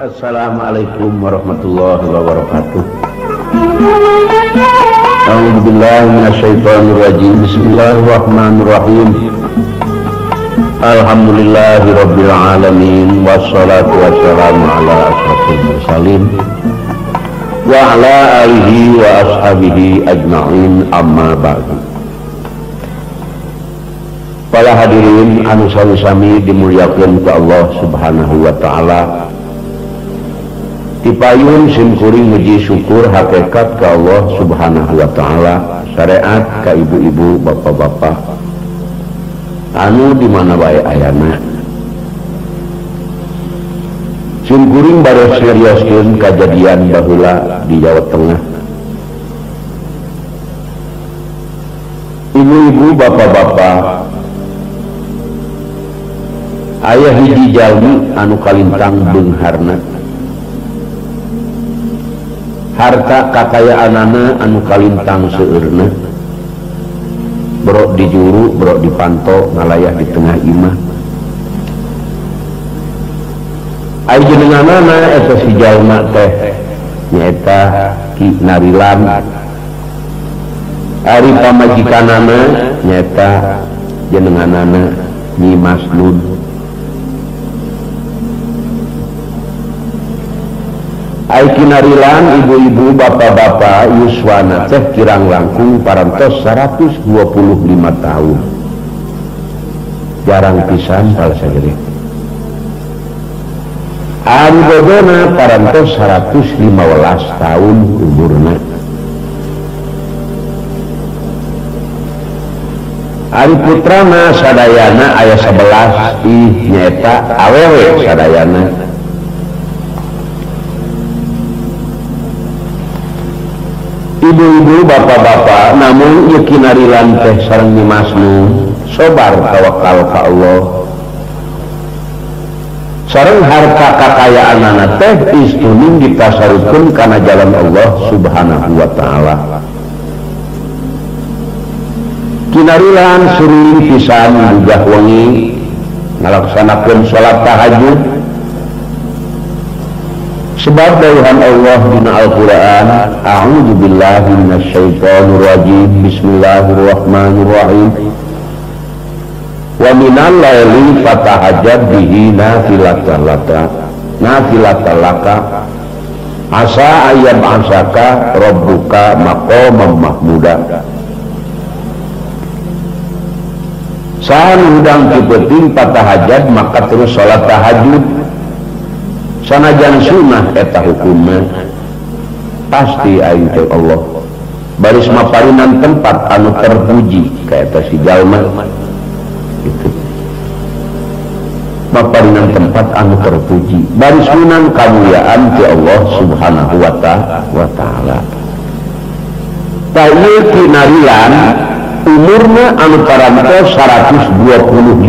Assalamualaikum warahmatullahi wabarakatuh. A'udzubillahi minasyaitonirrajim. Bismillahirrahmanirrahim. Alhamdulillahirabbil alamin wassalatu wassalamu ala asyrafil mursalin wa ala alihi wa ashabihi ajma'in, amma ba'du. Para hadirin anu sami-sami dimuliakeun ku Allah Subhanahu wa taala. Dipayun simkuring muji syukur hakikat ke Allah Subhanahu wa taala, syariat ka ibu-ibu, bapak-bapak anu di mana bae ayana. Simkuring baros nyarioskeun kajadian baheula di Jawa Tengah. Ibu-ibu, bapak-bapak, aya hiji jalmi anu kalintang beungharna. Harta kakayaanana anu kalintang seueurna, brok dijuru, brok dipanto, ngalayah di tengah imah. Ai jenenganana eta si jalma teh nyaeta Ki Narilan. Ari pamajikanana nyaeta jenenganana Nyi Masnun. Ai Kinarilan, ibu-ibu, bapak-bapak, yuswana teh kirang langkung parantos 125 tahun. Jarang pisan pala sagede. Ari bojona parantos 115 tahun umurna. Ari putrana sadayana aya 11 ih nyaeta awewe sadayana. Ibu-ibu, bapak-bapak, namun ieu Kinarilan teh sareng Nyi Masnun sobar tawakal ka Allah. Sareng harta kakayaanana teh istuning dipasarupkeun kana jalan Allah Subhanahu wa taala. Kinarilan sering pisan gugah wengi ngalaksanakeun salat tahajud. Sebab dawuhan Allah dina Al-Qur'an, a'udzu billahi minasyaitonir rajim, bismillahirrahmanirrahim. Wa minal laili fatahajjad bihi nafilatan laka, nafilatan laka asa ayyab asaka rabbuka maqaman mahmuda. Sahan hudang ti peuting fatahajjad maka terus salat tahajud. Sanajan sunnah eta hukumna pasti aing teh Allah baris maparinan tempat anu terpuji ka eta si jalma gitu. Maparinan tempat anu terpuji baris menang kamuliaan ti Allah Subhanahu wa taala. Tah ieu Kinarilan umurna anu parantos 125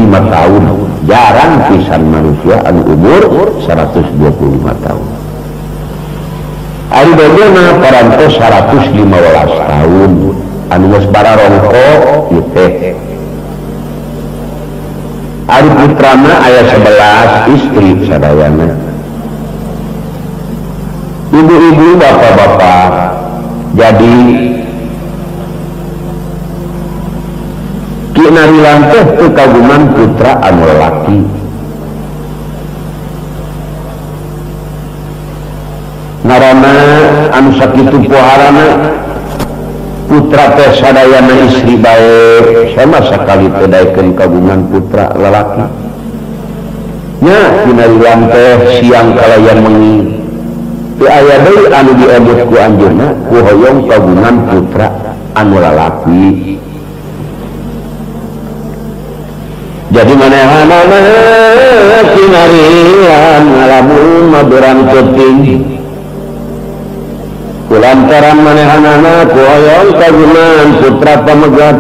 tahun. Jarang pisan manusia anu umur 125 tahun. Ari bojona parantos 115 tahun anu geus bararongko ieu teh. Ari putrana aya 11 istri sadayana. Ibu-ibu, bapak-bapak, jadi Ki Narilan teh teu kagungan putra anu lalaki. Ngaranna anu sakitu poharana putra teh sadayana istri bae, sama sakali teu daekeun kagungan putra lalaki. Nya Ki Narilan teh siang kalayan wengi teu aya deui anu diebut ku anjeunna ku hoyong kagungan putra anu lalaki. Jadi manehanana Kinarilan ngalamun maberang peuting kulantaran manehanana ku hoyong kagungan putra pamegat.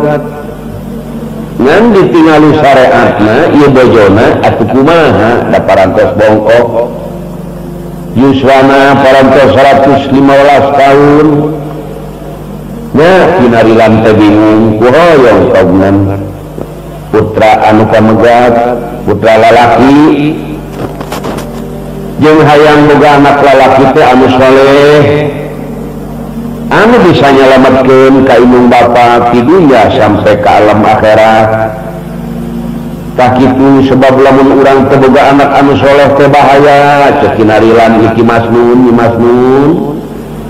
Ngan ditingali syariatna ieu bojona atuh kumaha da parantos bongkok. Yuswana parantos 115 tahun. Nya Kinarilan teh bingung ku hoyong kagungan putra anu pamegat, putra lalaki. Jeung hayang boga anak lalaki teh anu soleh anu bisa nyelametkeun ka indung bapa ti dunya sampai ka alam akhirat. Tah kitu sebab lamun urang teu boga anak anu soleh teh bahaya cek kinarilan iki Masnun Nyi Masnun.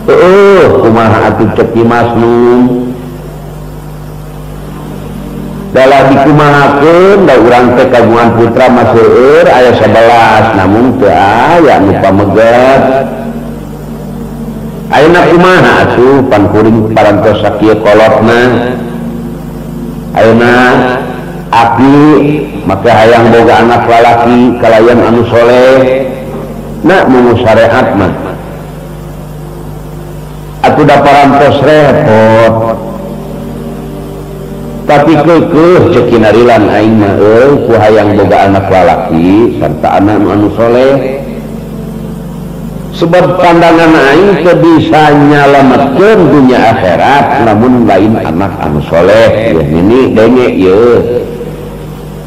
Heueuh kumaha atuh cek Nyi Masnun dalah dikumahakeun da urang teh kagungan putra mah seueur aya 11 namun teu aya nu pamegat. Ayeuna kumaha atuh pan kuring parantos sakieu kolotna. Ayeuna aki make hayang boga anak lalaki kalayan anu soleh na mun syariat mah atuh da parantos repot. Tapi keukeuh cek kinarilan aing mah euy ku hayang boga anak lalaki sarta anak anu soleh. Sebab pandangan aing teu bisa nyalametkeun dunya akhirat lamun lain anak anu soleh. Yeuh nini denge yeuh.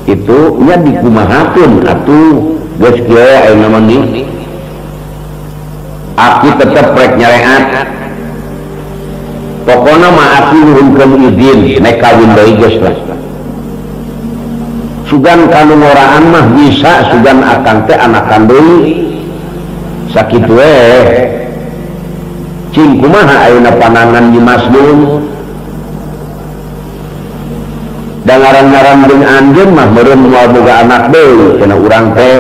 Itu nya dikumahakeun atuh geus kieu ayeuna mah ni. Aki tetep rek nyareat. Pokona mah aki nuhunkeun izin nek kawin deui geus lah. Sugan kanu ngoraan mah bisa sugan akang teh anakan deui. Sakitu we. Cing kumaha ayeuna panangan Nyi Masnun? Da ngaran-ngaran jeung anjeun mah meureun moal boga anak deui cenah urang teh.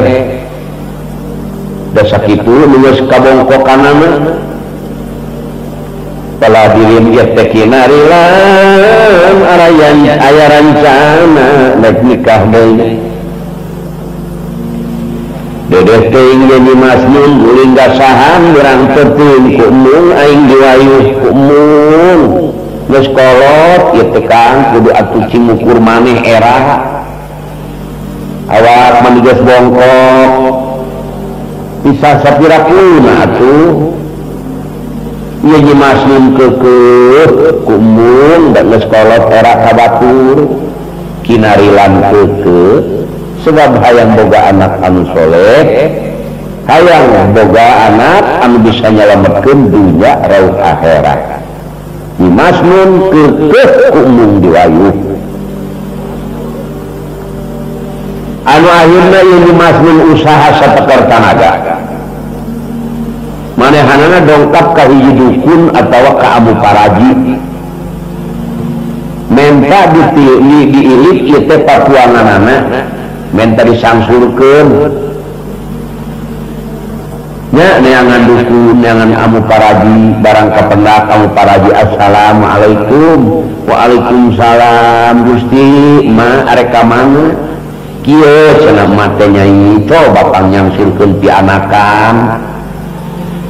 Da sakitu nu geus kabongkokanana. Paladirin ieu teh kinarilan arayan aya rancana nek nikah deui. Dedeh teuing ge Nyi Masnun guling gasahan urang teuting ku embung aing diwayuh ku embung. Geus kolot ieu teh Kang kudu atuh cimukur maneh era. Awak mah geus bongkok. Bisa sapirakeun atuh. Ieu Nyi Masnun keukeuh ku embung da geus kolot era ka batur. Kinarilan keukeuh sebab hayang boga anak anu soleh, hayang boga anak anu bisa nyelametkeun dunya rauh akhirat. Nyi Masnun keukeuh ku embung diwayuh. Anu akhirna ieu Nyi Masnun usaha satekor tanaga. Manehanana dongkap ka hiji dukun atawa ka amu paraji. Menta diilik ieu teh patuanganana. Menta disangsurkeun nya neangan dukun neangan amu paraji barang kapendak amu paraji assalamualaikum waalaikumsalam Gusti ma arek ka mana kieu cenah ma teh nyai coba pangnyangsurkeun ti anakan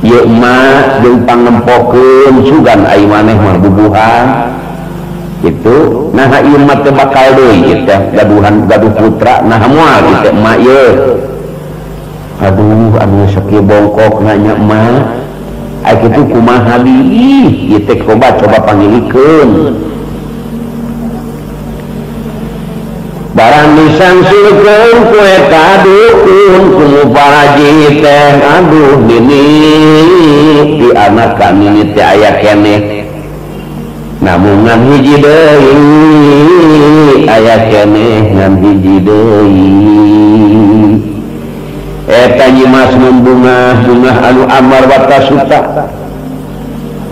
ieu ma jeung pangempokeun sugan ai maneh mah bubuhan itu nah ieu mah teh bakal deui ieu teh gaduhan gaduh putra nah moal ieu teh emak ieu aduh anu sakieu bongkok nanya emak ai kitu kumaha ih ieu teh coba coba pangilikeun barang disangsurkeun ku eta dukun ku paraji teh aduh nini di anak kami teh aya keneh namun ngan hiji deui aya keneh ngan hiji deui eta Nyi Masnun bungah-bungah anu amar wa tasuta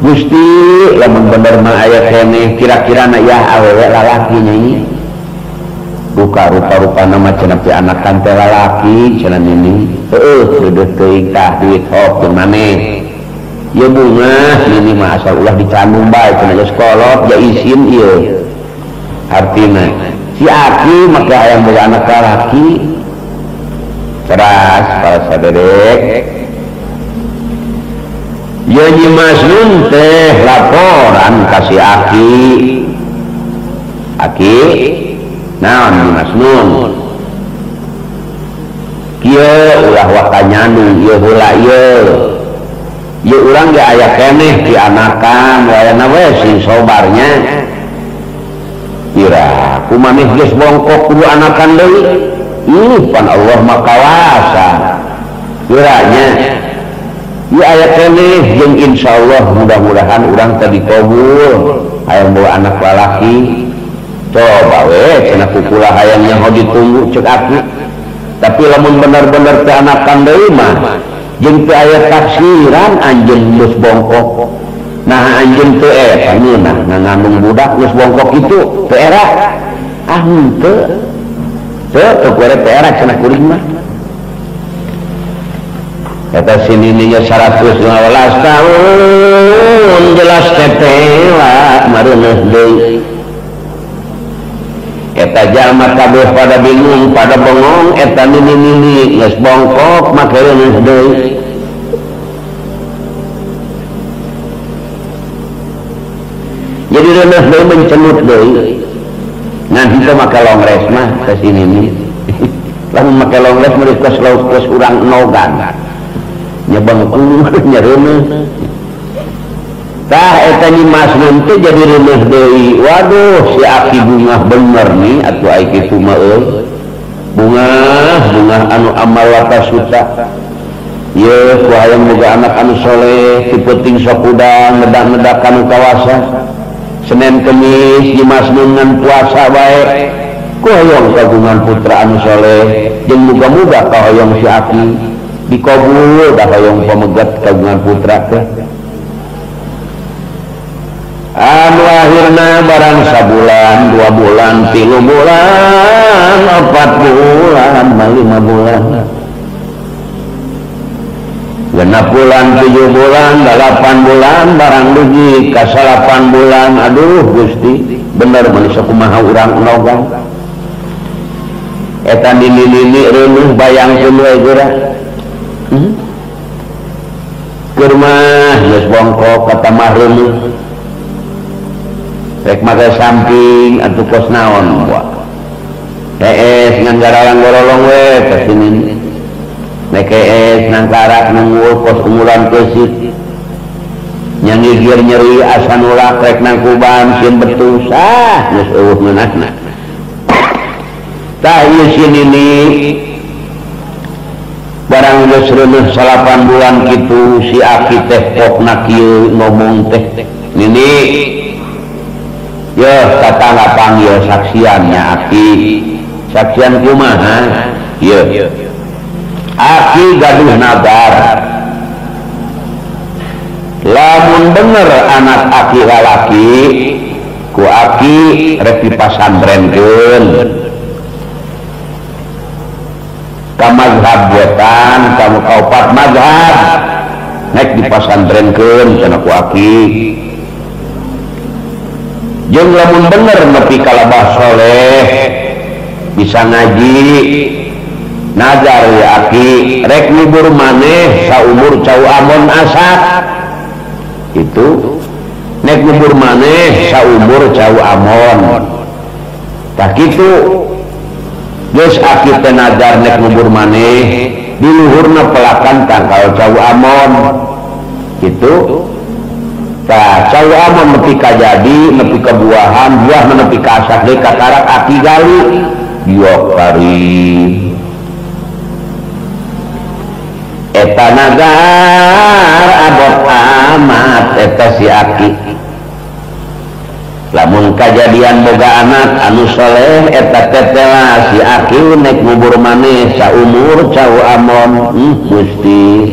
Gusti lamun bener mah aya keneh kira-kira na ya awewe lalaki nyai duka rupa-rupana mah cenah ti anakan teh lalaki cenah nini heueuh deudeuh teuing tah duit hop jeung maneh ieu bunga nini mah asal ulah dicandung bae cenah geus kolot ja isin ieu artina si aki make hayang boga anak lalaki ceras para sadedek ieu Nyi Masnun teh laporan ka si aki aki naon Nyi Masnun kieu ulah waka nyanu ieu heula ieu ieu urang ge aya keneh di anakan wayana we sing sobarnya ira kumaneh geus bongkok kudu anakan deui ih pan Allah mah kawasa Kiranya ieu aya keneh jeung insyaallah mudah-mudahan urang teh dikabul hayang bawa anak lalaki. Coba we cenah kukula hayang nyaho ditunggu cek aki. Tapi lamun bener-bener teh anakan deui mah jeung teu aya taksiran anjeun geus bongkok. Nah anjeun teu eta ngeunah ngangandung budak geus bongkok itu teu era. Ah henteu. Teu teu kure teu era cenah kuring mah. Eta sinininya 115 tahun jelas tetela mareuneuh deui. Eta jalma kabeh pada bingung pada bengong eta nini-nini geus bongkok make reuneuh deui. Jadi reuneuh deui mencenut deui. Ngan henteu make longres mah ka sinini. Lamun make longres meureun kos lauk kos urang nogan. Nyebengkung nya reuneuh. Tah eta Nyi Masnun teh jadi reuneuh deui. Waduh si aki bungah bener nih atuh ai kitu mah euy. Bungah bungah anu amal watasuta. Yeuh ku hayang boga anak anu soleh ti peuting sok udang ngedak-ngedak kanu kawasa. Senin Kemis Nyi Masnun ngan puasa bae. Ku hayang kagungan putra anu soleh jeung muga-muga kahoyong si aki dikabul da hoyong pamegat kagungan putra teh. Anu akhirna barang sabulan, 2 bulan, 3 bulan, 4 bulan, 5 bulan, 6 bulan, 7 bulan, 8 bulan, barang dugi ka 8 bulan. Aduh Gusti, bener manusia kumaha urang nogang. Eta nini-nini reuneuh bayangkeun we geura. Keur mah geus bongkok kata mah reuneuh. Rek make samping atuh kos naon buah. Hees ngan garalang gorolong we ka sini. Nek hees nangkarak nunggul kos unggulan kesit. Nyangigir nyeri asa nulak rek nangkuban sieun betus ah geus eueuh ngeunahna. Tah ieu si nini barang geus reuneuh 8 bulan kitu si aki teh pokna kieu ngomong teh nini yeuh tatangga panggil saksiannya aki. Saksian kumaha? Yeuh aki gaduh nadar lamun bener anak aki lalaki ku aki rek dipasantrenkeun ka mazhab wetan ka kaopat mazhab nek dipasantrenkeun cenah ku aki. Jeung lamun bener nepi ka labah soleh bisa ngaji nazar ya aki rek ngubur maneh saumur cau amon asak itu nek ngubur maneh saumur cau amon. Tah kitu geus aki teh nazar nek ngubur maneh di luhurna pelakan tangkal cau amon kitu. Tah cau amon nepi ka jadi nepi ka buahan buah nepi ka asak deui kakarak aki gali diok kari eta nazar abot amat eta si aki. Lamun kajadian boga anak anu soleh eta tetela si aki nek ngubur maneh saumur cau amon. Gusti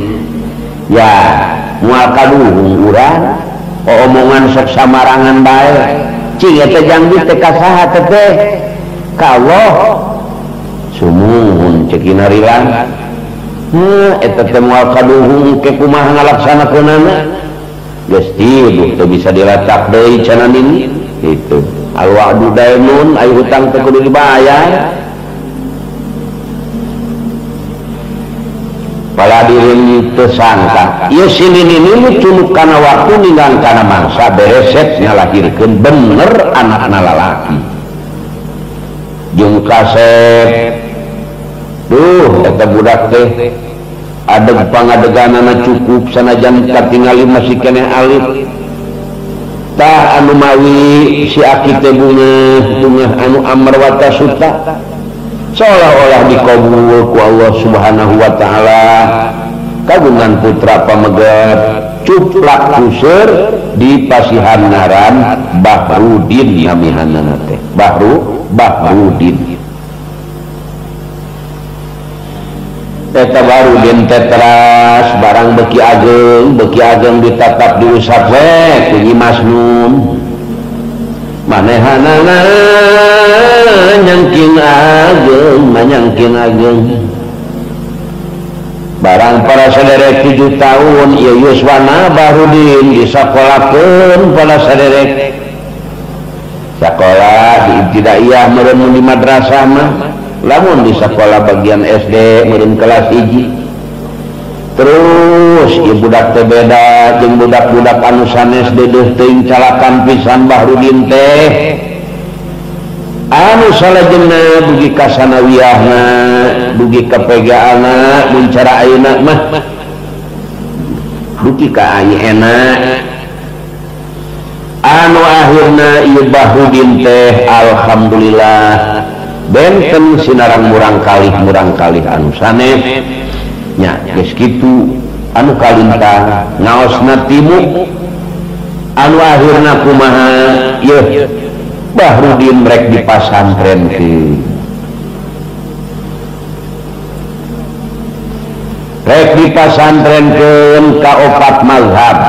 ya moal kaduhung urang omongan sok samarangan bae cing eta jangdi teh ka saha teh ka Allah sumuhun cekina rilang. Eta teh moal kaduhung ke kumaha ngalaksanakeunana geus tiduh teu bisa dilacak deui cenah nini itu al wa'du dainun ai hutang teh kudu dibayar. Paladirin teu sangka ieu si nini culuk kana waktu ninggang kana mangsa bereset ngalahirkeun bener anakna lalaki jeung kasep. Duh eta budak teh adeg pangadeganana cukup sanajan katingali masih keneh alit. Tah anu mawi si aki teh bungah anu amar watasuta seolah-olah dikabul ku Allah Subhanahu wa taala. Kagungan putra pamegat cuplak kuseur di pasihan ngaran Bahrudin namihanna teh Bahrudin eta Bahrudin teh teras barang beki ageng ditatap diusap we ku Nyi Masnun manehanana nyangking ageng manyangking ageng barang para saderek 7 tahun ieu yuswana Bahrudin disakolakeun para saderek sakola di ibtidaiyah meureun di madrasah mah lamun di sakola bagian SD meureun kelas 1 terus ieu budak teh beda jeung budak-budak anu sanes deudeuh teuing calakan pisan Bahrudin teh anu salajengna dugi ka sanawiyahna dugi ka PGA-na mun cara ayeuna mah dugi ka ayeuna anu akhirna ieu Bahrudin teh alhamdulillah benten sinarang murang kalih anu sanes nya geus kitu anu kalintang ngaosna timu anu akhirna kumaha ieu Bahrudin rek dipasantrenkeun rek dipasantrenkeun ka opat mazhab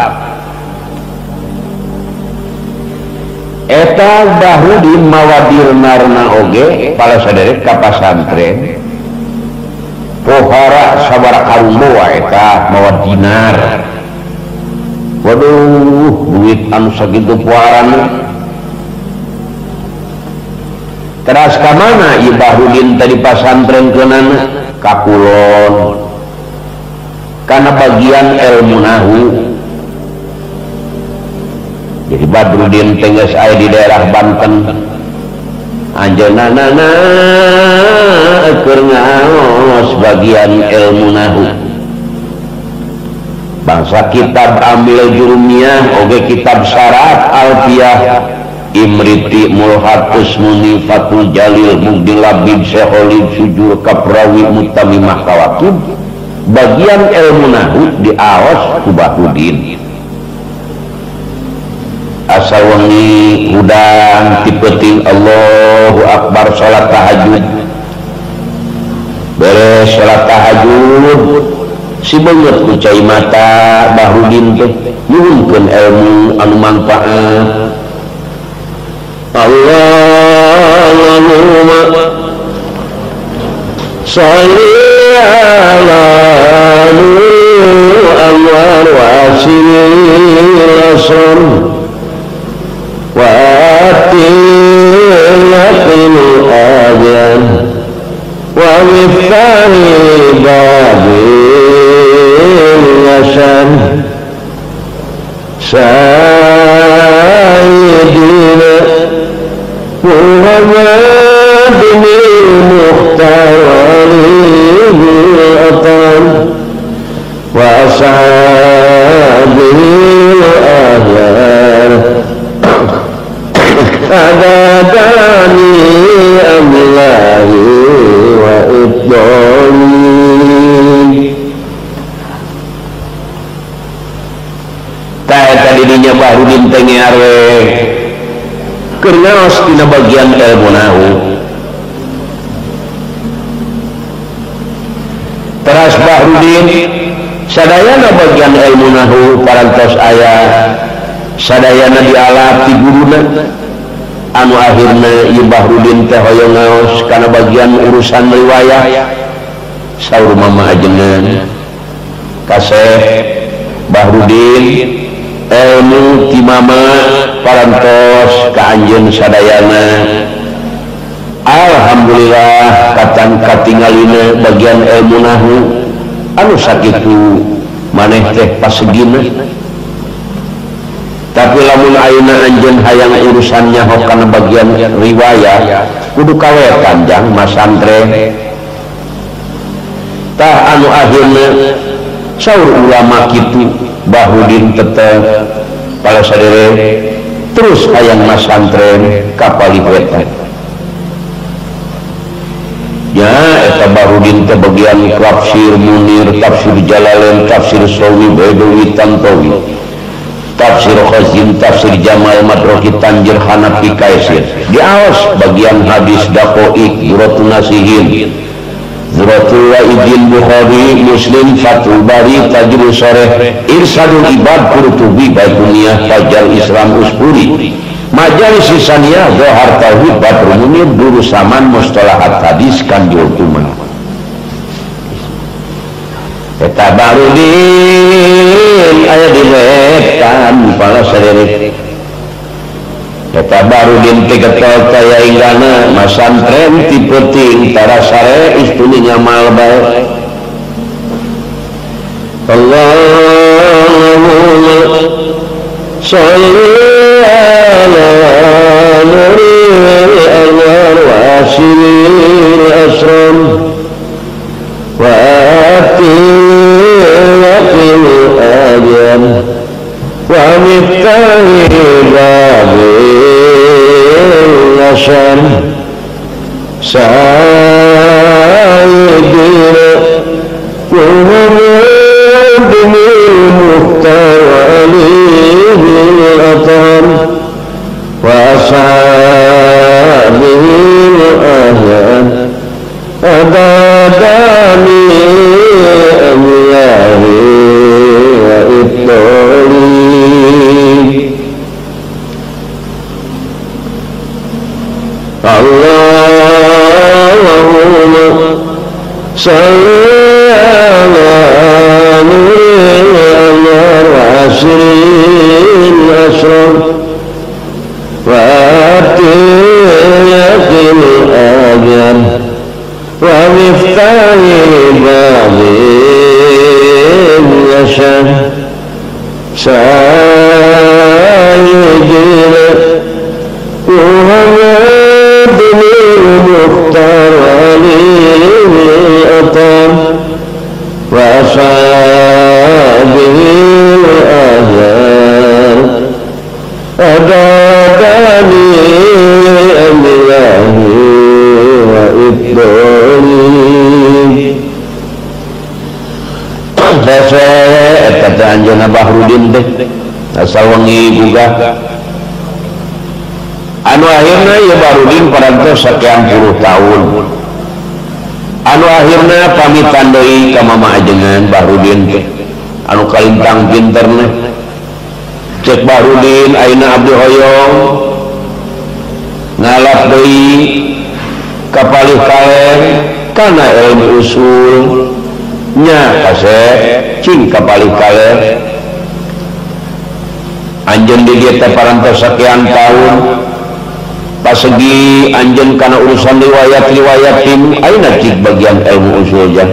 eta Bahrudin mawadirnarna oge para saderek ka pasantren pohara sabaraha karung boa eta mawa dinar waduh duit anu sakitu poharana teras ka mana ieu Bahrudin tadi pasantrenkeunana ka kulon kana bagian ilmu nahu jadi Badrudin teh geus aya di daerah Banten anjeunna keur ngaos bagian ilmu nahu bangsa kitab Amil Jurumiyah oge kitab Syarat Alfiyah Imriti Mulhat Usmuni Fathul Jalil Mugdil Labib Syekholib Sujur Kaprawi Mutamimah Kawakib bagian ilmu nahu diaos ku Bahrudin asa wengi hudang ti peuting Allahu Akbar salat tahajud beres salat tahajud si beungeut ku cai mata Bahrudin teh nyuhunkeun ilmu anu manfaat Allahumma sholli ala Muhammad wa sallim wa atil adyan wa miftahi babil yasan sayyidina Muhammad al-Mukhtar al-Atan wa ashabihi al-ahyar adadani amlahi wa ibdali ta eta didinya Bahrudin teh ngearwe keur ngaos dina bagian ilmu nahu teras Bahrudin sadayana bagian ilmu nahu parantos aya sadayana dialap ti guruna anu akhirna ieu Bahrudin teh hoyong ngaos kana bagian urusan riwayah saur mama ajengan kaseh Bahrudin ilmu ti mama parantos ka anjeun sadayana alhamdulillah katan katingalina bagian ilmu nahu anu sakitu maneh teh pasegina tapi lamun ayeuna anjeun hayang urusannya kana bagian riwayah kudu kawetan jang masantren tah anu akhirna saur ulama kitu Bahrudin tetep para sadere terus hayang masantren ka Paliwetan Ya eta Bahrudin teh bagian tafsir Munir, tafsir Jalalain, tafsir Sawi, Baidawi, Tantowi, tafsir Khazin, tafsir Jamal, Madroki, Tanjir, Hanafi, Kaisir. Diaos bagian hadis Daqaiq, Duratun Nasihin, Zuratul Waidin, Bukhari, Muslim, Fathul Bari, Tajrul Soreh, Irsadul Ibad, Qurtubi, Baikuniyah, Fajar Islam, Uspuri, Majalis Lisaniyah, Zohar Tauhid, Badrul Munir, Duru Saman, Mustalahat Hadis, Kanjul Tuman. Eta Bahrudin aya di wetan pala saderek. Eta Bahrudin teh getol taya inggana masantren ti peuting tara sare istuni ngamal bae. Allahumma sholli ala nuril anwar wa asiril asram wa atil ajal wa miftahi babil nasar sayyidina Muhammad al-Mukhtar wa alihi al-athar wa ashabihi al-ahyan adadani amyahi wa ibtali. Allahumma shalli ala nuril anwar wa asril asrar wa atiyatil ajal wa miftahi babil yashar sayyidina Muhammad al-Mukhtar wa alihi al-athar wa ashabihi al-ahyar adadani amrihi wa ibdali. Eta teh anjeunna Bahrudin teh asal wengi gugah anu akhirna ieu Bahrudin parantos sakian puluh tahun anu akhirna pamitan deui ka mama ajengan Bahrudin teh anu kalintang pinterna. Cek Bahrudin ayeuna abdi hoyong ngalap deui ka palih kaen kana ilmu usul nya kasep cing ka palih kaen anjeun di dieu teh parantos sakian tahun pasegi anjeun kana urusan riwayat-riwayat tim ayeuna cik bagian ilmu usul jang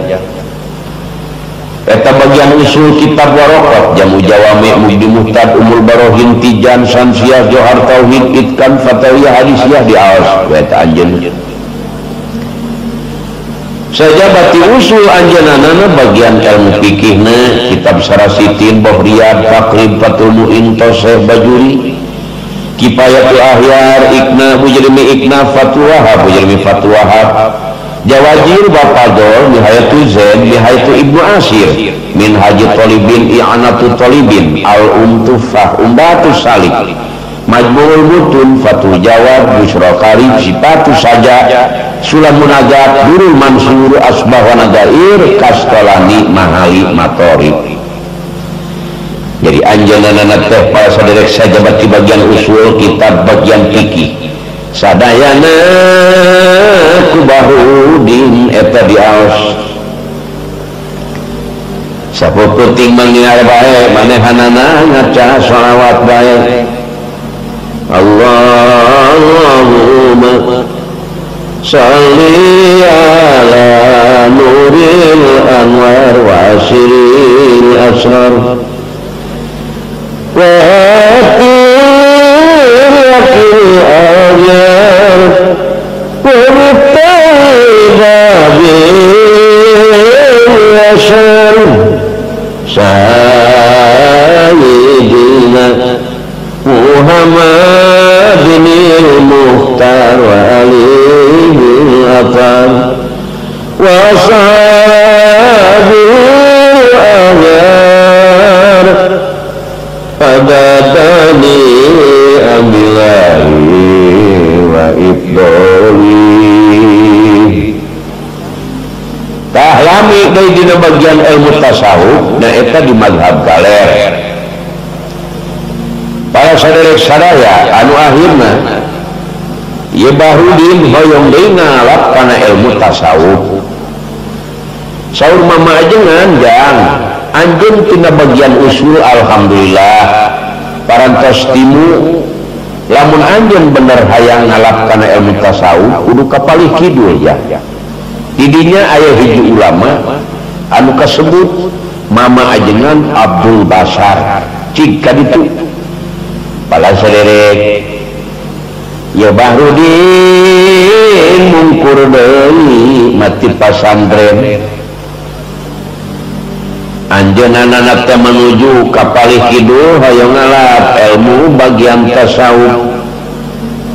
eta bagian usul kitab waraqat jamu jawami mubdi muhtad umul barohin tijan samsiah johar tauhid itkan fatawiyah hadisiyah diaos eta anjeun sajabati usul anjeunana bagian ilmu fikihna kitab sarasitin bohriyat taqrib fatul muin toseh bajuri Kifayatul Ahyar Ikna Mujrimi Ikna Fatwaha Mujrimi Fatwaha Jawajir Bapagol Nihayatu Zain Nihayatu Ibnu Asir Min Haji Tolibin I'anatu Tolibin Al-Umtufah Umbatu Salik Majmu'ul Mutun Fatul Jawab Busra Karib Sifatu Saja Sulam Munajat Durul Mansur Asbah wa Nadair Kastolani Mahali Matorib. Jadi anjeunna teh para saderek sajabat di bagian usul kitab bagian fikih sadayana ku Bahrudin eta diaos sapu penting mangiar bae manehanana ngaca sholawat bae. Allahumma sholli ala nuril anwar wa asiril asrar wa atil ajar wa miftahi babil sayyidina Muhammadin al-Mukhtar wa alihi al-athar rame deui dina bagian ilmu tasawuf nyaeta di mazhab galer. Para saderek sadaya anu akhirna ieu Bahrudin hoyong deui ngalap kana ilmu tasawuf. Saur mama ajengan jang anjeun tina bagian usul alhamdulillah parantos timu lamun anjeun bener hayang ngalap kana ilmu tasawuf kudu ka palih kidul ya. Didinya aya hiji ulama anu kasebut mama ajengan Abdul Basar cik ka ditu. Pala saderek ya Bahrudin mungkur deui mati pasantren anjeunna teh menuju ka palih kidul hoyong ngalap ilmu bagian tasawuf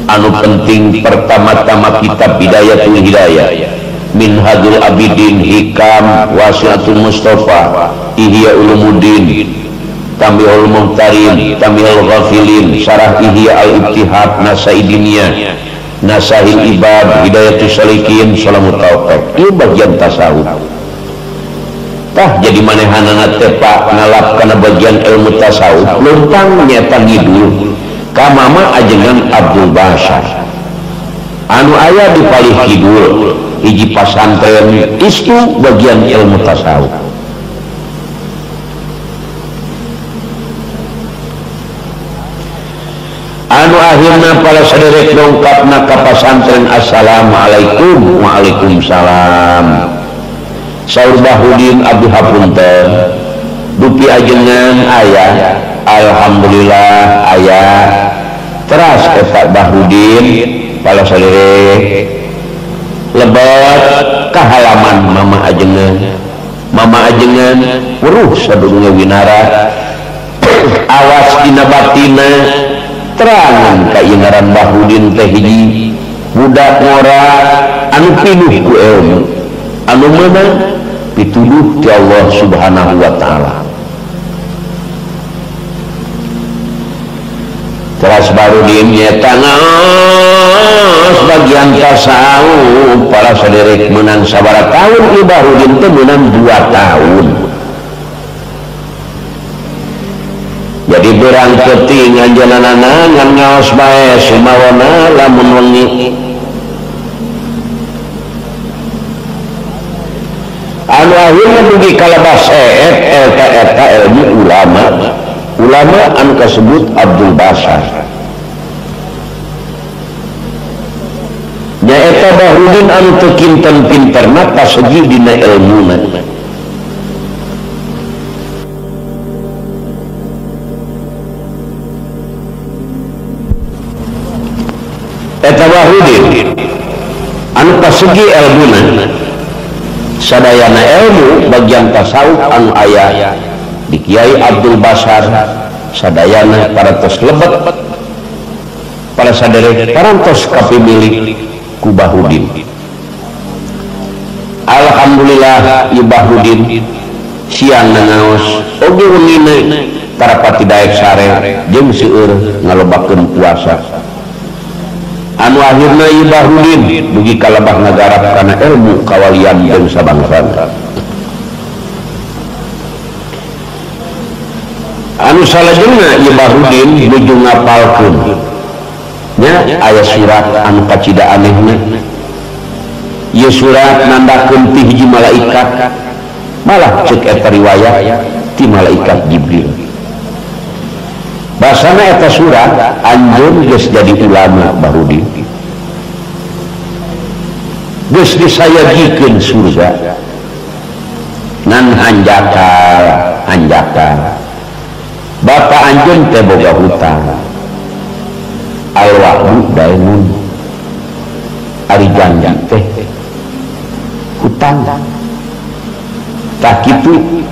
anu penting pertama-tama kitab Bidayatul Hidayah Minhajul Abidin Hikam Wasiatul Mustafa Ihya Ulumuddin Tambihul Muhtarin Tambihul Ghafilin Syarah Ihya Al-Ibtihad Nasaidiniyah Nasahil Ibad Hidayatus Salikin Salamut Taufiq. Ieu bagian tasawuf. Tah jadi manehanana teh Pak ngalap kana bagian ilmu tasawuf luntang nyata ngidul ka mama ajengan Abdul Basar anu aya di palih kidul hiji pasantren istu bagian ilmu tasawuf. Anu akhirna para saderek dongkapna ka pasantren assalamualaikum waalaikumsalam. Saur Bahrudin abdi hapunten dupi ajengan aya alhamdulillah aya teras eta Bahrudin para saderek lebat ka halaman mama ajengan weruh sadurunge winara awas dina batina terangan ka ieu ngaran Bahrudin teh hiji budak ngora anu pinuh ku ilmu anu meunang pituduh ti Allah Subhanahu wa taala. Teras Bahrudin nyeta ngaos bagian tasawuf para saderek meunang sabaraha tahun ieu Bahrudin teh meunang 2 tahun. Jadi berang keting anjeunna ngan ngaos bae sumawana lamun wengi. Anu akhirna dugi kalebas eta eta ilmu ulama ulama anu kasebut Abdul Basar nyaeta Bahrudin anu teu kinten pinterna pasegi dina ilmuna. Eta Bahrudin anu pasegi ilmuna sadayana ilmu bagian tasawuf anu aya di Kiai Abdul Basar sadayana parantos lebet para saderek parantos kapimilik ku Bahrudin. Alhamdulillah ieu Bahrudin siang ngaos oge wengina tarapati daek sare jeung seueur ngalobakeun puasa. Anu akhirna ieu Bahrudin dugi ka lebah ngagarap kana ilmu kawalian jeung sabangsana. Anu salajengna ieu Bahrudin nuju ngapalkeun nya aya surat anu kacida anehna. Ieu surat nandakeun ti hiji malaikat malah ceuk eta riwayat ti malaikat Jibril. Basana eta surat anjeun geus jadi ulama Bahrudin geus disayagikeun surga ngan hanjakal hanjakal bapa anjeun teh boga hutang alwa'du dainun ari janji teh hutang tah kitu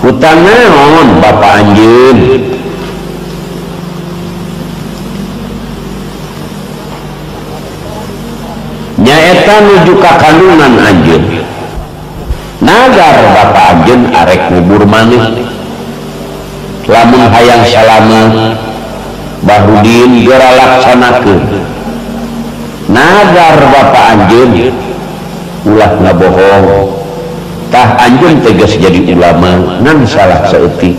hutang naon bapa anjeun nyaeta nuju ka kandungan anjeun nagar bapa anjeun arek ngubur maneh lamun hayang salamet Bahrudin geura laksanakeun nagar bapa anjeun Ulah ngabohong. Tah anjeun teh geus jadi ulama ngan salah saeutik.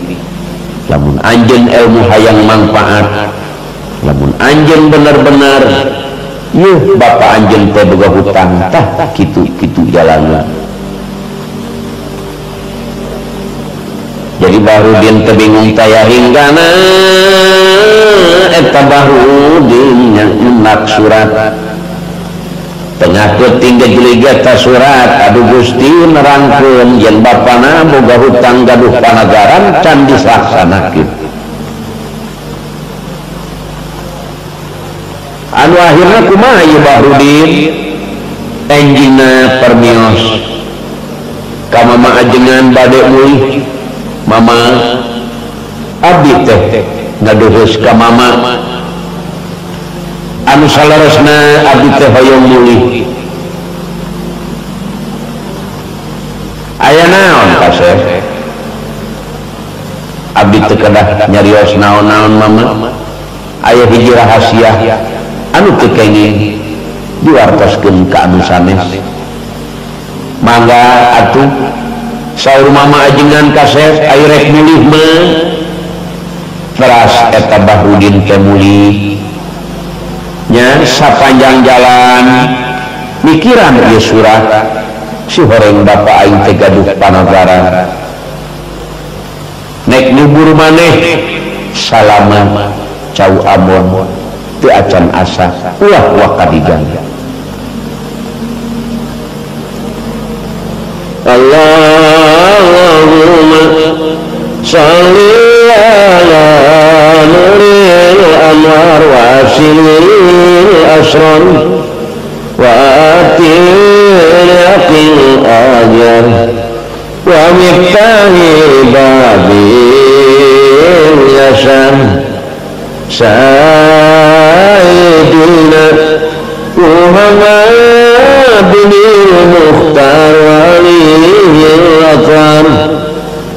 Lamun anjeun ilmu hayang manfaat, lamun anjeun bener-bener yuh bapak anjeun teh boga hutang, tah kitu-kitu jalanna. Jadi Bahrudin teh bingung taya hinggana eta Bahrudin nyenak surat. Tengah peuting gejelig eta surat, aduh Gusti nerangkeun yen bapana boga hutang gaduh panagaran can dilaksanakeun. Anu akhirna kumaha ieu Bahrudin? Enjingna permios ka mama ajengan bade mulih. Mama abdi teh ngaduhus ka mama anu saleresna abdi teh hoyong mulih. Aya naon kaseh? Abdi teh kedah nyarios naon-naon mama. Aya hiji rahasia anu teu kenging diwartoskeun ka anu sanes. Mangga atuh saur mama ajengan kasep ai rek mulih mah. Teras eta Bahrudin teh mulih nya sapanjang jalan mikiran ieu surat si horeng bapa aing teh gaduh panagaran nek nyubur maneh salama cau abon teu acan asa ulah wakadigan. Allahumma shalli ala nuril anwar wa asilil asrar wa atil yaqil ajar wa miftahil babil yasar sayyidina Muhammad bin Mukhtar walihi al-athar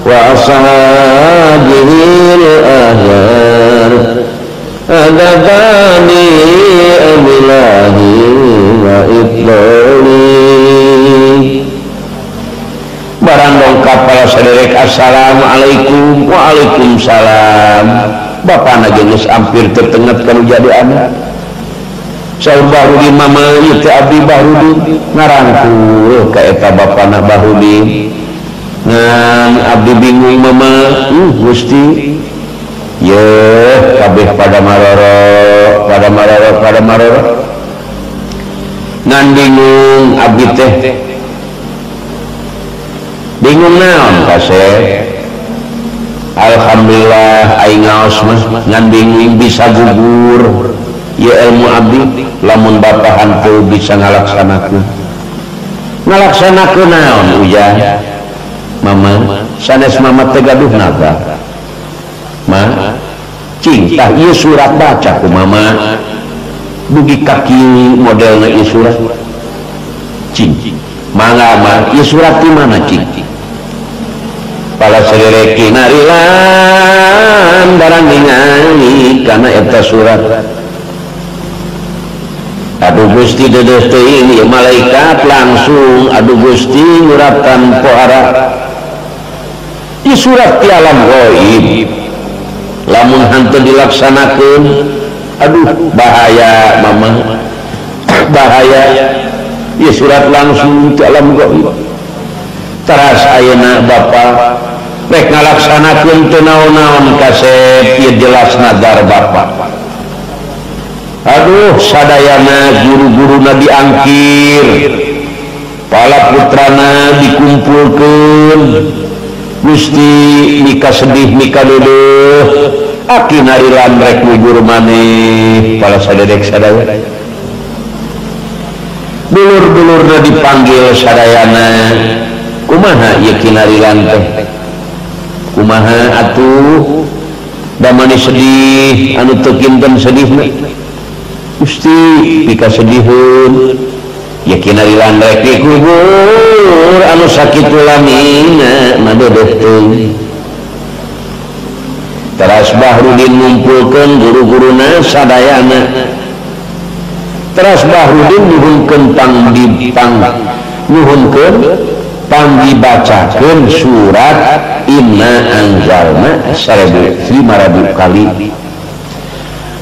wa ashabihi al-ahyar adabani abilahi wa itlali. Barang dongkap para saderek, assalamualaikum. Waalaikumsalam. Bapana geus hampir tertenget kalau jadi anak. Saur Bahrudin mama ieu teh abdi Bahrudin ngarangkul ka eta bapana Bahrudin. Ngan abdi bingung mama, Gusti yeuh kabeh pada maroro, pada maroro, pada maroro. Ngan bingung abdi teh. Bingung naon kaseh? Alhamdulillah aing ngaos mah ngan bingung bisa gugur. Ya ilmu abdi lamun bapa hantu bisa ngalaksanakeun. Ngalaksanakeun naon ujang? Mama sanes mama teh gaduh naga. Ma cing tah ieu surat baca ku mama. Dugi ka kieu modelna ieu surat. Cing mangga ma ieu surat di mana cing? Pala saderek kinarilan barang ningali kana eta surat. Aduh Gusti dedeh teuing ieu malaikat langsung aduh Gusti nguratan pohara. Ieu surat ti alam gaib. Lamun henteu dilaksanakeun aduh bahaya mama. Bahaya. Ieu surat langsung ti alam gaib. Teras ayeuna bapa rek ngalaksanakeun teu naon-naon kasep ieu jelas nadar bapa. Aduh sadayana guru-guruna diangkir, pala putrana dikumpulkeun. Gusti mika sedih mika dedeh, aki narilan rek gugur maneh pala sadedek sadaya. Dulur-dulurna dipanggil sadayana. Kumaha ieu kinarilan teh? Kumaha atuh? Da mani sedih anu teu kinten sedihna. Gusti pika sediheun ya kinarilan rek dikubur anu sakitu lamina madedeh teuing. Teras Bahrudin ngumpulkeun guru-guruna sadayana. Teras Bahrudin nyuhunkeun pang di pang Nyuhunkeun pangdibacakeun surat Inna Anzalna 1500 kali.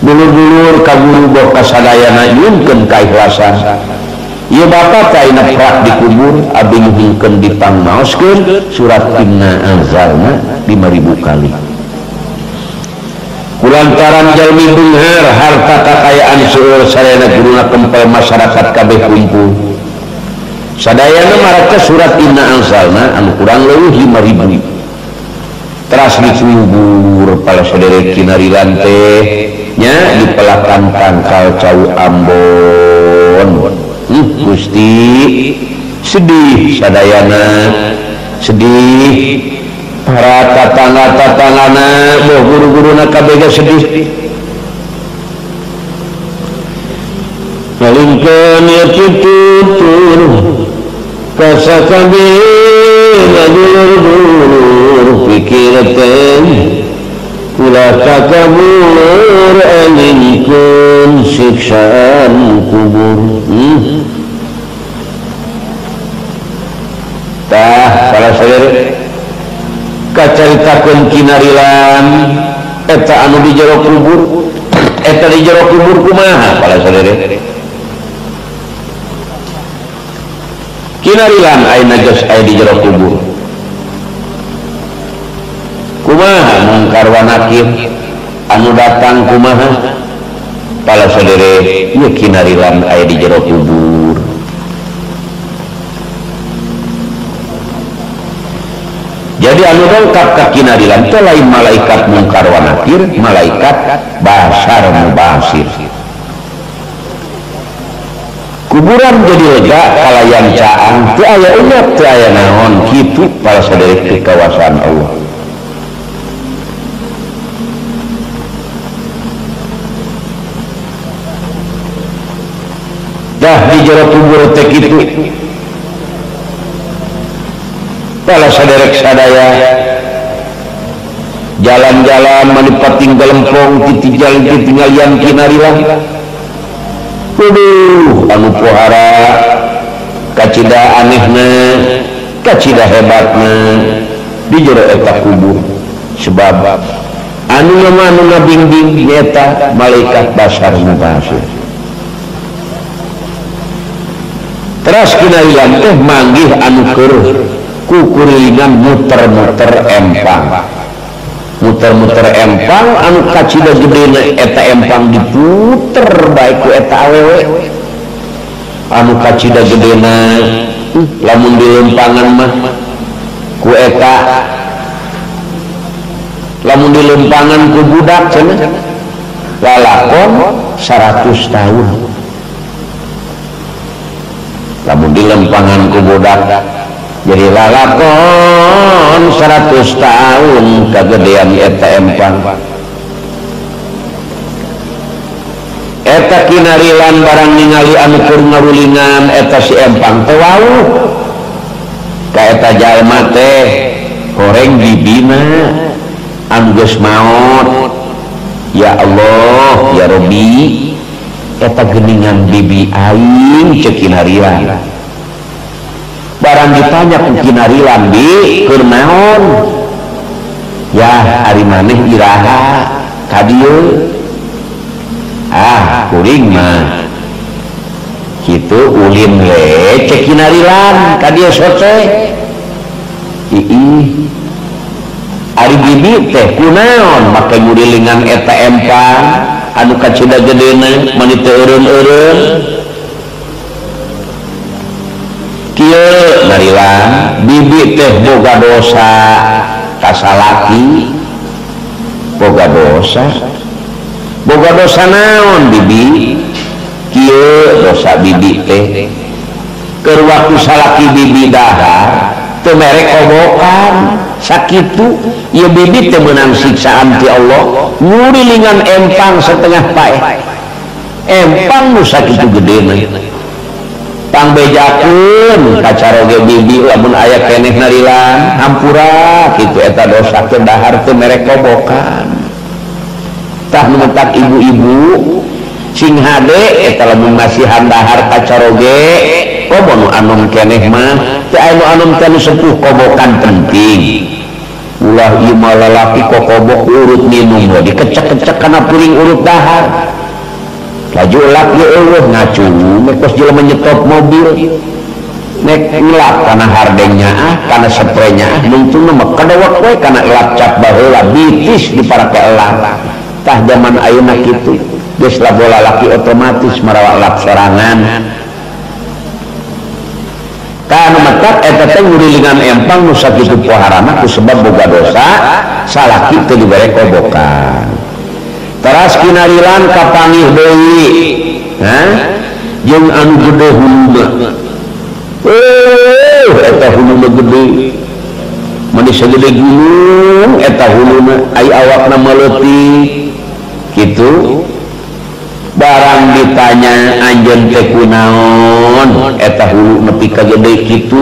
Dulur-dulur ka guru boh kasadayana nyuhunkeun kaikhlasan. Ieu bapak kaina prak dikubur abdi nyuhunkeun dipangmaoskeun surat Inna Anzalna 5000 kali. Kulantaran jalmi beunghar harta kakayaan seueur sadayana guruna kempel masyarakat kabeh kumpul. Sadayana maraca surat Inna Anzalna anu kurang leuwih 5000. Teras dikubur pala saderek kinarilan teh nya dipelakan tangkal cau Ambon. Gusti sedih sadayana, sedih para tatangga-tatanggana, boh guru-guruna kabeh sedih. Ngalingkeun ieu pitutur kasakabeh dulur-dulur pikir teh kula takabur elingkeun siksaan kubur. Tah para saudara kacaritakeun kinarilan eta anu di jero kubur, eta di jero kubur kumaha para saudara? Kinarilan ayeuna geus aya di jero kubur. Kumaha mungkar wa nakir anu datang kumaha? Para saudara, ieu kinarilan aya di jero kubur. Jadi anu dongkap ka kinarilan teh lain malaikat mungkar wa nakir, malaikat basar mubasir. Kuburan jadi lega kalayan caang, teu aya unyap, teu aya naon kitu para saudara di kawasan Allah. Dah di jero kubur teh kitu. Para saderek sadaya jalan-jalan manipating galempong titi jalan titinggalian kinarilan. Waduh, anu pohara kacida anehna, kacida hebatna di jero eta kubur. Sebab anu anu ngabingbing nyata malaikat basar mubasir. Teras kinarilan teh manggih anu keur kukurilingan muter-muter empang, muter-muter empang anu kacida gedena eta empang diputer bae ku eta awewe anu kacida gedena lamun dilempangan mah ku eta, lamun dilempangan ku budak cenah lalakon 100 tahun. Lamun dilempangan ku budak jadi lalakon 100 tahun kagedean eta empang. Eta kinarilan barang ningali anu keur ngarulingan eta si empang teh wauh ka eta jalma teh horeng dibina anu geus maot. Ya Allah ya Rabbi, eta geuningan bibi aing ceuk kinarilan. Barang ditanya ku kinarilan, bi keur naon? Ya ari maneh iraha ka dieu? Ah kuring mah kitu ulin we ceuk kinarilan ka dieu sote. Iih ari bibi teh kunaon make ngurilingan eta empang anu kacida gedena mani teu eureun-eureun. Kieu narilan bibi teh boga dosa ka salaki, boga dosa, boga dosa naon bibi? Kieu dosa bibi teh keur waktu salaki bibi dahar teu mere kobokan sakitu ieu bibi teh meunang siksaan ti Allah ngurilingan empang setengah paeh, empang nu sakitu gedena. Pangbejakeun kacaroge bibi lamun aya keneh narilan hampura kitu eta dosa teh dahar teu mere kobokan. Tah nu matak ibu-ibu sing hade eta lamun masihan dahar kacaroge Komo nu anom keneh mah teu aya nu anom teh nu sepuh kobokan penting. Ulah ieu mah lalaki kokobok urut minum we dikecek-kecek kana piring urut dahar. Laju elap ieu eueuh ngacung nek kos jelema nyetop mobil. Nek ngelap kana hardengnya ah, kana spraynya ah, nungtungna mah kadewek we kana elap cap baheula bitis diparake elap. Tah zaman ayeuna kitu geus labola laki otomatis marawa elap sorangan. Kanu matak eta teh ngurilingan empang nu sakitu poharana ku sebab boga dosa salaki teu dibere kobokan. Teras kinarilan kapanggih deui, ha? Jeung anu gede huluna. Eta huluna gede. Mani sagede gunung eta huluna ai awakna maleutik. Kitu. Barang ditanya anjeun teh kunaon eta hulu nepi ka gede kitu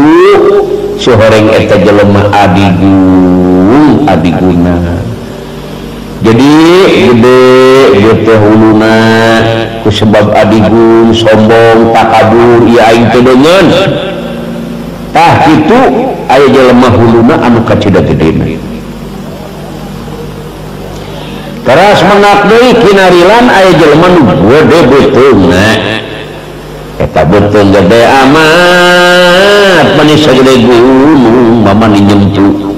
sohoreng eta jelema adigung adiguna. Jadi gede gede huluna ku sebab adigung sombong takabur ieu aing teu deungeun. Tah kitu aya jelema huluna anu kacida gedena. Teras menak deui kinarilan aya jelema nu gede beuteungna. Eta beuteung gede amat mani sagede gunung mama nyentuh.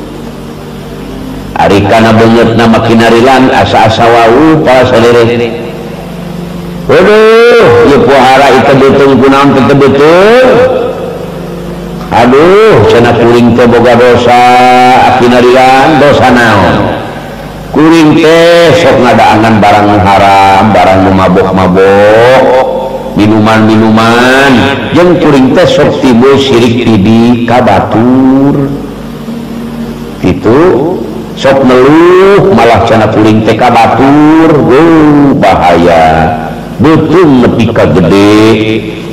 Ari kana beungeutna mah kinarilan asa-asa wau para saderek. Waduh, ieu pohara itu beuteung kunaon teh beuteung. Aduh, cenah kuring teh boga dosa kinarilan dosa naon? Kuring teh sok ngadaangan barang haram, barang nu mabok-mabok, minuman-minuman, jeung kuring teh sok timbul sirik tidi ka batur. Kitu sok meluh malah cenah kuring teh ka batur, bahaya. Beuteung nepi ka gede,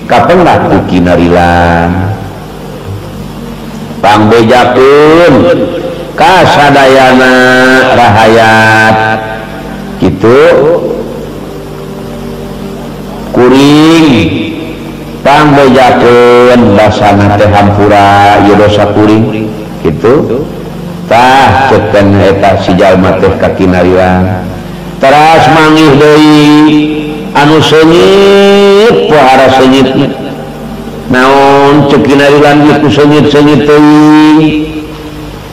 kapendak ku kinarilan. Pangbejakeun kasadayana rahayat kitu kuring pangbejakeun basana teh hampura ieu dosa kuring kitu tah cekeun eta si jalma teh ka kinarilan. Teras mangih deui anu seungit pohara seungit naon ceuk kinarilan ieu ku seungit-seungit teuing.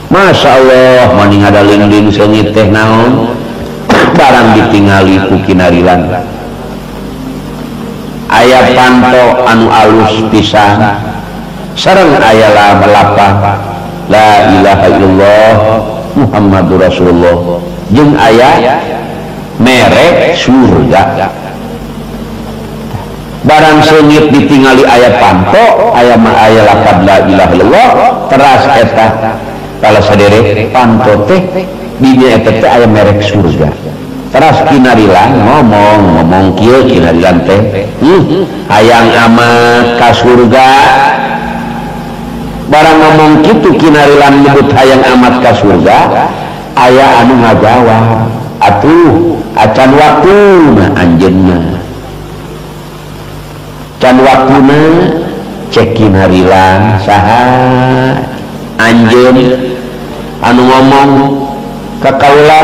Masya Allah mani ngadalin-lin seungit teh naon barang ditingali ku kinarilan. Aya panto anu alus pisan sareng aya lapang la ilaha illallah Muhammadur Rasulullah jeung aya merek surga. Barang seungit ditingali aya panto aya mah aya lafaz la ilaha illallah teras eta kalau saderek panto teh dinya eta teh aya merek surga. Teras kinarilan ngomong kieu kinarilan teh hayang amat ka surga. Barang ngomong kitu kinarilan nyebut hayang amat ka surga aya anu ngajawab atuh acan waktuna anjeunna can waktuna cek kinarilan saha anjeun anu ngomong ka kaula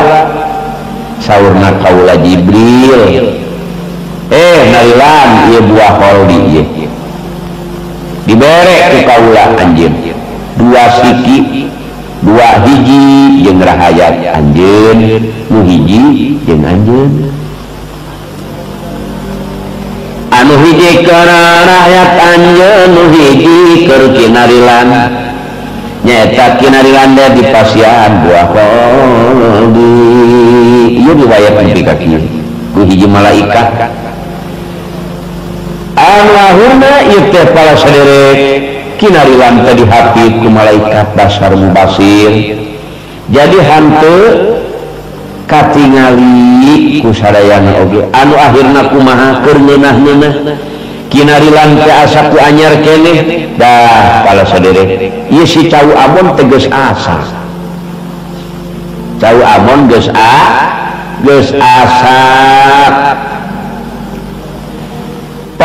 saurna kaula Jibril narilan ieu buah kholdi ieu dibere ku kaula anjeun dua siki dua hiji jeung rahayat anjeun nu hiji jeung anjeun anu hiji keur rahayat anjeun nu hiji keur kinarilan nyaeta kinarilan teh dipasihan buah kholdi. Ieu riwayat nepi ka kieu ku hiji malaikat anu akhirna ieu teh para saderek kinarilan teh dihapit ku malaikat basar mubasir. Jadi hanteu katingali ku sadayana oge anu akhirna kumaha keur ngeunah-ngeunah kinarilan teh asa ku anyar keneh. Dah para saderek ieu si cau Ambon teh geus asa cau Ambon geus geus asa.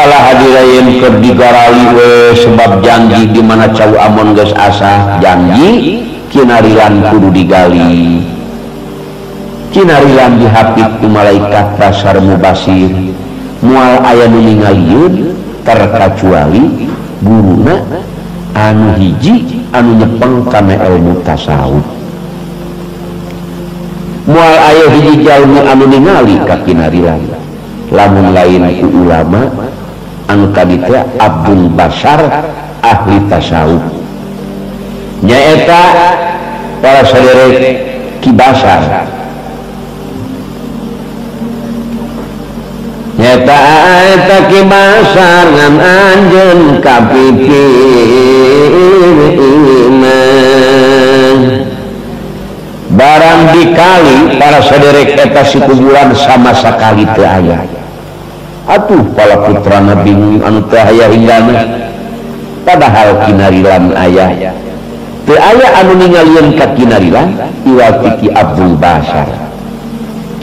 Salah hadirain keur digarali we sebab janji di mana cau amon geus asah janji kinarilan kudu digali. Kinarilan dihapit ku malaikat basar mubasir moal aya nu ningalieun terkecuali guruna anu hiji anu nyepeng kana ilmu tasawuf. Moal aya hiji jalmi anu ningali ka kinarilan lamun lain ku ulama anu tadi teh Abdul Basar ahli tasawuf nyaeta para saderek Ki Basar nyaeta eta Ki Basar ngan anjeun kapipir iman barang dikali para saderek eta si kuburan sama sakali teu aya. Atuh pala putrana bingung anu teu aya hinggana padahal kinarilan aya teu aya anu ningalieun ka kinarilan iwal ti Ki Abdul Basar.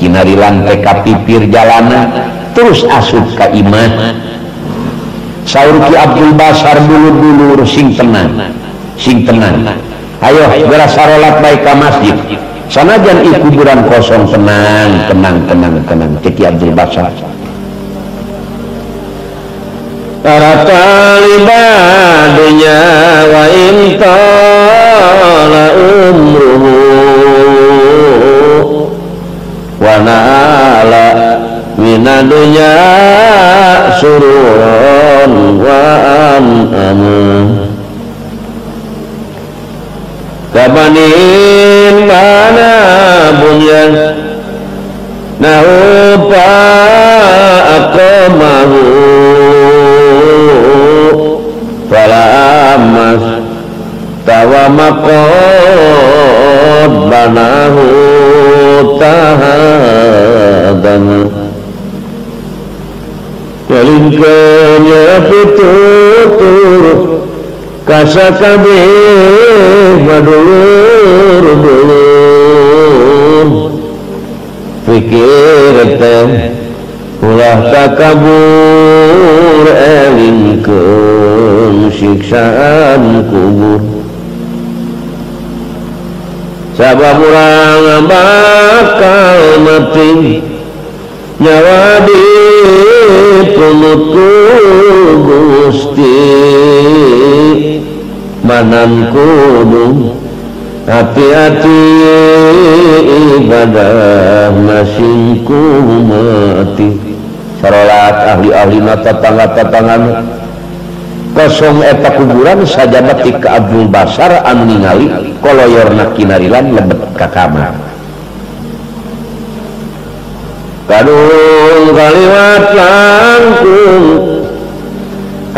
Kinarilan teh kapipir jalana terus asup ka imah. Saur Ki Abdul Basar dulur-dulur sing tenang sing tenang, ayo geura sarolat bae ka masjid sanajan ieu kuburan kosong, tenang tenang tenang tenang cek Ki Abdul Basar. Para taliban dunya wa in tala umruhu wa nala mina dunya surun wa an'amu kabanin mana bunyan nahupa aqamahu fala amas tawa maqad banahu tahadana walingkanya pitutur kasakabe madulur dulur pikir teh ulah takabur elingkeun siksaan kubur sabab urang bakal mati nyawa dipunut ku Gusti manan kudu hati-hati ibadah masing ku mati. Sarolat ahli-ahli tetangga-tetangga kosong eta kuburan sajaba ti ka Abdul Basar anu ningali koloyorna kinarilan lebet ka kamar. Kadung kaliwat langkung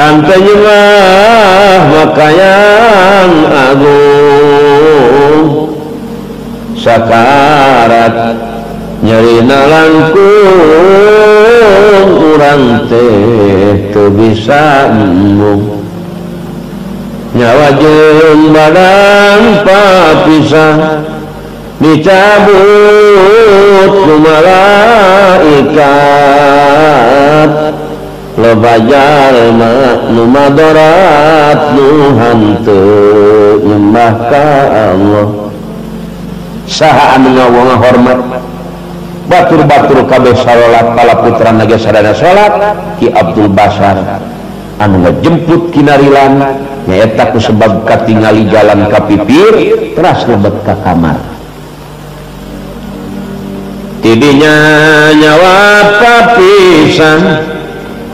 hante nyembah maka yang agung sakarat nyerina langkung urang teh teu bisa embung nyawa jeung badan papisah dicabut ku malaikat loba jalma nu madarat nu hanteu nyembah ka Allah. Saha anu ngawong hormat batur-batur kabeh salat pala putrana ge sadaya salat Ki Abdul Basar anu ngejemput kinarilan nyaeta ku sebab katingali jalan ka pipir teras lebet ka kamar. Tidinya nyawa papisan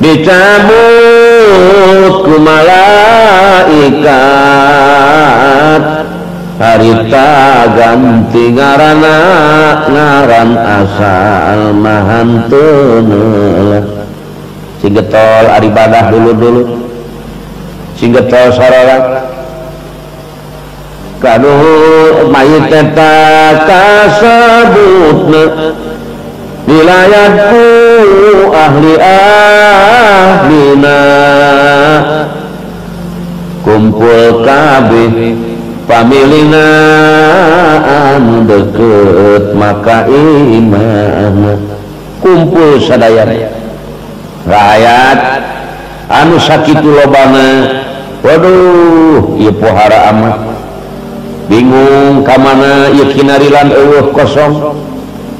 dicabut ku malaikat harita ganti ngarana ngaran asal mahanteun sing getol ari badah dulu-dulu sing getol sarolat kaduh mayit eta kasebutna dilayat ku ahli-ahlina kumpul kabeh pamilina anu deket maka imahna kumpul sadaya rakyat Anu sakitu lobana. Waduh, ieu pohara amat. Bingung ka mana ieu kinarilan eueuh kosong.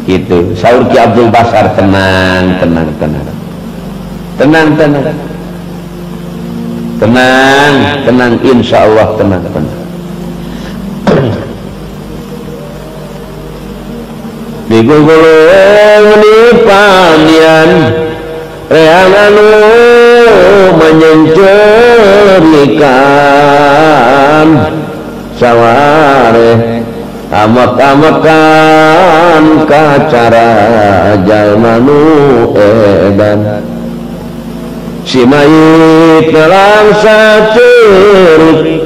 Gitu. Saur Ki Abdul Basar tenang, tenang, tenang. Tenang, tenang. Tenang, tenang, insyaallah tenang, tenang. Digugulung di panian reang anu menyencerikan saware amak-amakan kacara jalma nu edan si mayit nalangsa cerik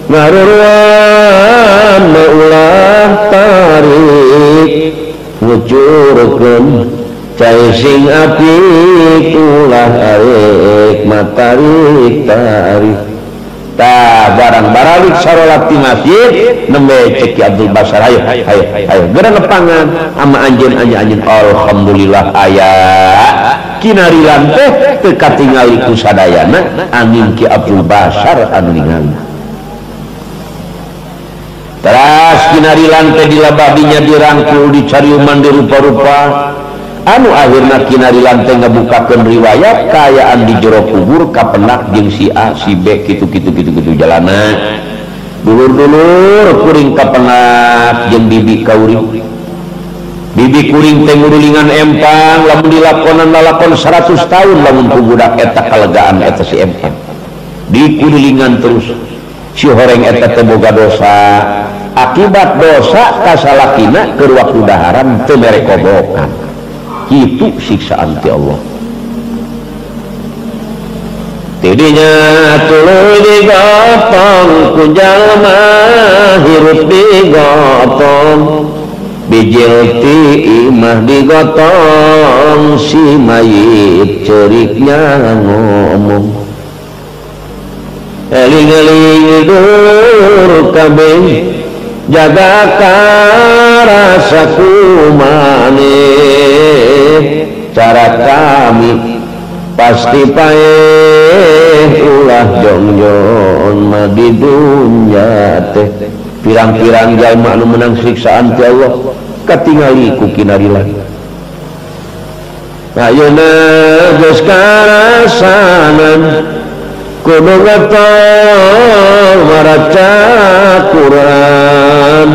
ngaruruan meulah tarik ngucurkeun cai sing apik ulah arek matarik tarik. Tah barang baralik sarolat di masjid nembe cek Ki Abdul Basar ayo ayo ayo geura nepangan ama anjeun anjeun alhamdulillah aya kinarilan teh teu katingali ku sadayana angin Ki Abdul Basar anu ningali. Teras kinarilan teh dilabadinya dirangkul dicariuman dirupa-rupa anu akhirna kinarilan teh ngabukakeun riwayat kaayaan di jero kubur kapenak jeung si A si B kitu kitu kitu kitu jalana dulur-dulur kuring kapenak jeung bibi kauring bibi kuring teh ngurulingan empang lamun dilakonan lalakon 100 tahun lamun ku budak eta kalegaan eta si empang dikurilingan terus si horeng eta teh boga dosa akibat dosa kasalakina keur waktu daharan teu mere kobokan. Itu siksaan ti Allah. Tidinya tuluy digotong ku jalma hirup digotong bijil ti imah digotong si mayit ceuriknya ngomong eling-eling dulur kabeh jaga karasa kumane cara kami pasti paeh ulah jongjon mah di dunya teh pirang-pirang jalma anu menang siksaan ti Allah katingali ku kinarilan. Ayeuna geus karasanan kudu getol maraca Quran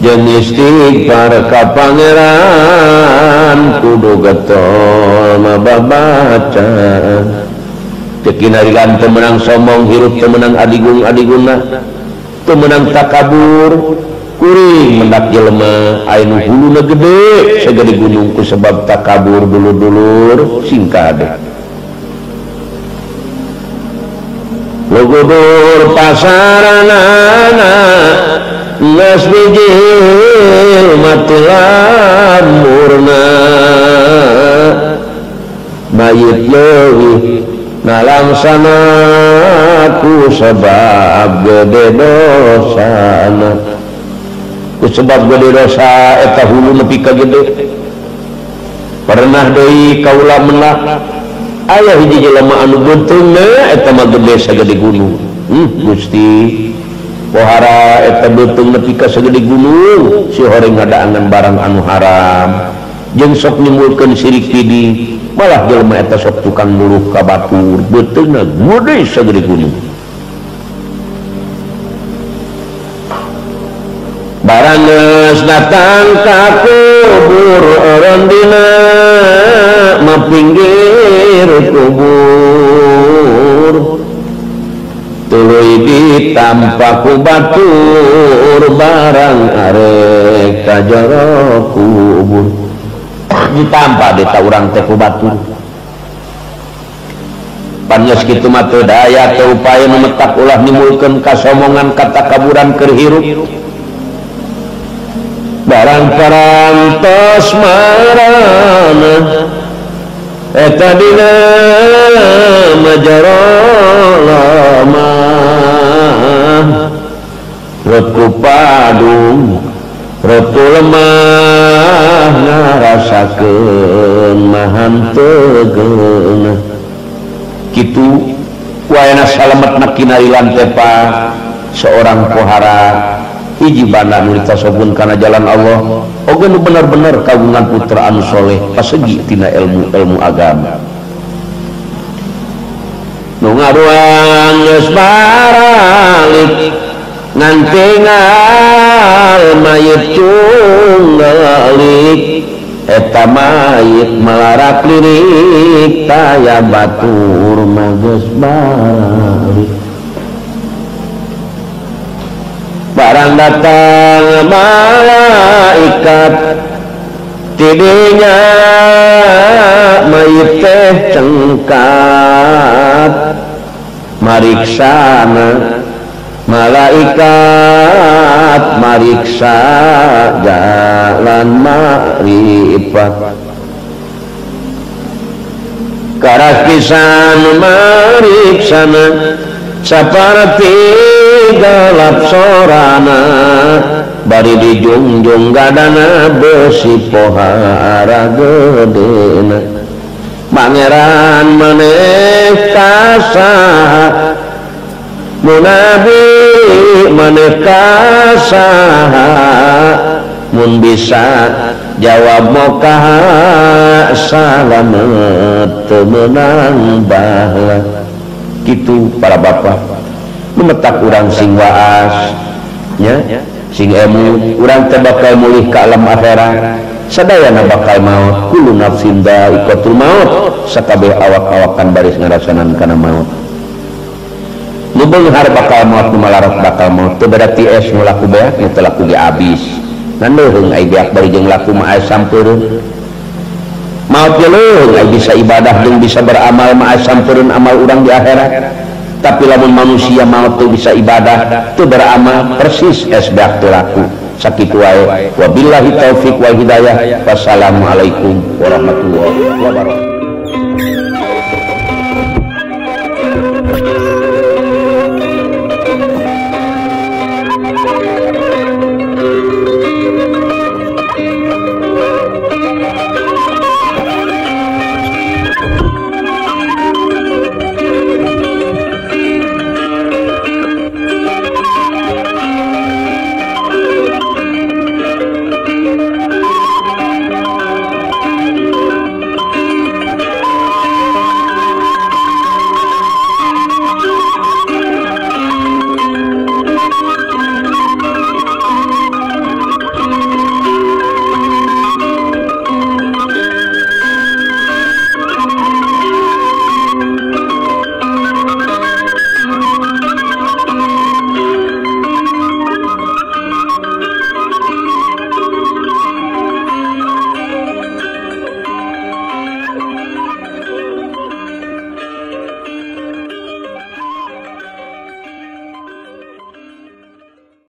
jeung istighfar ka pangeran kudu getol mababaca. Cek kinarilan teu meunang sombong hirup teu meunang adigung-adiguna teu meunang takabur kuring mendak jelema aya nu huluna gede sagede gunung ku sebab takabur dulur-dulur singkade. Lugudur pasaranana geus bijil mati lamurna mayit leuwih nalangsana ku sebab gede dosana ku sebab gede dosa eta hulu nepi ka gede. Pernah deui kaula menah aya hiji jelema anu beuteungna eta mah gede sagede gunung. Gusti pohara eta beuteung nepi ka sagede gunung si horeng ngadaangan barang anu haram jeung sok nimbulkeun sirik pidi malah jelema eta sok tukang muluh ka batur beuteungna gede sagede gunung. Barang geus datang ka kubur eureun dina mapinggir kubur tuluy ditampa ku batur barang arek ka jero kubur ditampa deta urang teh ku batur pangeus kitu mah teu daya teu upaya nu metak ulah nimbulkeun kasomongan katakaburan keur hirup. Barang parantos marana eta dina majaro lama rek ku padung Repu lemah ngarasakeun mahan tegeuna kitu wayana salametna kinari lantepa seorang pohara hiji banda nu ditasobun kana jalan Allah oge nu bener-bener kagungan putra anu soleh pasegi tina ilmu-ilmu agama nu ngaruang geus baralik ngan tinggal mayit cunggelik eta mayit malarak lirik taya batur mah geus balik barang datang malaikat tidinya mayit teh cengkat mariksana malaikat mariksa jalan makrifat karas pisan mariksana saparti gelap sorana bari dijungjung gadana besi pohara gedena pangeran maneh kasaha munabi maneh kasaha mun bisa jawab mokaha salamet teu meunang baheula. Kitu para bapak memetak urang sing waas nya sing emu urang teh bakal mulih ka alam akhirat sadayana bakal maut kullu nafsin dha'iqatul maut sakabeh awak-awakan baris ngarasanan kana maut nu beunghar bakal maut nu malarat bakal maut teu berarti es nu laku beak nu teu laku ge abis ngan leuheung ai beak bari jeung laku mah aya sampeureun maut ge leuheung ai bisa ibadah jeung bisa beramal mah aya sampeureun amal urang di akhirat. Tapi lamun manusia maut teu bisa ibadah teu beramal persis es beak teu laku sakitu wae. Wabillahi taufik wal hidayah. Wassalamualaikum warahmatullahi wabarakatuh.